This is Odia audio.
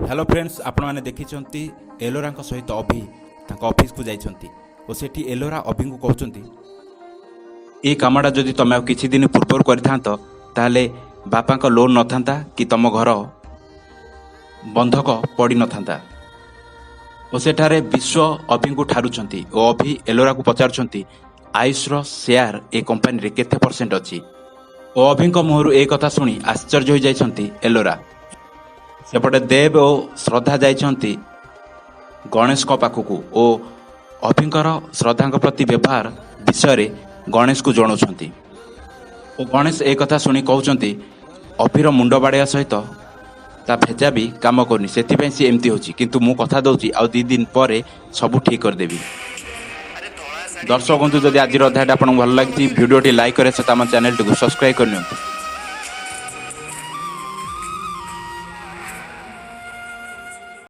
ହ୍ୟାଲୋ ଫ୍ରେଣ୍ଡସ୍, ଆପଣମାନେ ଦେଖିଛନ୍ତି ଏଲୋରାଙ୍କ ସହିତ ଅଭି ତାଙ୍କ ଅଫିସକୁ ଯାଇଛନ୍ତି ଓ ସେଠି ଏଲୋରା ଅଭିଙ୍କୁ କହୁଛନ୍ତି, ଏ କାମଟା ଯଦି ତମେ ଆଉ କିଛି ଦିନ ପୂର୍ବରୁ କରିଥାନ୍ତ, ତାହେଲେ ବାପାଙ୍କ ଲୋନ୍ ନଥାନ୍ତା କି ତମ ଘର ବନ୍ଧକ ପଡ଼ିନଥାନ୍ତା। ଓ ସେଠାରେ ବିଶ୍ୱ ଅଭିଙ୍କୁ ଠାରୁଛନ୍ତି ଓ ଅଭି ଏଲୋରାକୁ ପଚାରୁଛନ୍ତି, ଆୟୁଷର ସେୟାର ଏ କମ୍ପାନୀରେ କେତେ ପରସେଣ୍ଟ ଅଛି? ଓ ଅଭିଙ୍କ ମୁହଁରୁ ଏ କଥା ଶୁଣି ଆଶ୍ଚର୍ଯ୍ୟ ହୋଇଯାଇଛନ୍ତି ଏଲୋରା। ସେପଟେ ଦେବ ଓ ଶ୍ରଦ୍ଧା ଯାଇଛନ୍ତି ଗଣେଶଙ୍କ ପାଖକୁ ଓ ଅଭିଙ୍କର ଶ୍ରଦ୍ଧାଙ୍କ ପ୍ରତି ବ୍ୟବହାର ବିଷୟରେ ଗଣେଶକୁ ଜଣାଉଛନ୍ତି ଓ ଗଣେଶ ଏ କଥା ଶୁଣି କହୁଛନ୍ତି, ଅଭିର ମୁଣ୍ଡ ବାଡ଼େଇବା ସହିତ ତା ଭେଜା ବି କାମ କରୁନି, ସେଥିପାଇଁ ସିଏ ଏମିତି ହେଉଛି। କିନ୍ତୁ ମୁଁ କଥା ଦେଉଛି, ଆଉ 2 ଦିନ ପରେ ସବୁ ଠିକ୍ କରିଦେବି। ଦର୍ଶକ ବନ୍ଧୁ, ଯଦି ଆଜିର ଅଧ୍ୟାୟଟା ଆପଣଙ୍କୁ ଭଲ ଲାଗିଛି, ଭିଡ଼ିଓଟି ଲାଇକ୍ କରିବା ସହିତ ଆମ ଚ୍ୟାନେଲଟିକୁ ସବସ୍କ୍ରାଇବ୍ କରିନିଅନ୍ତୁ।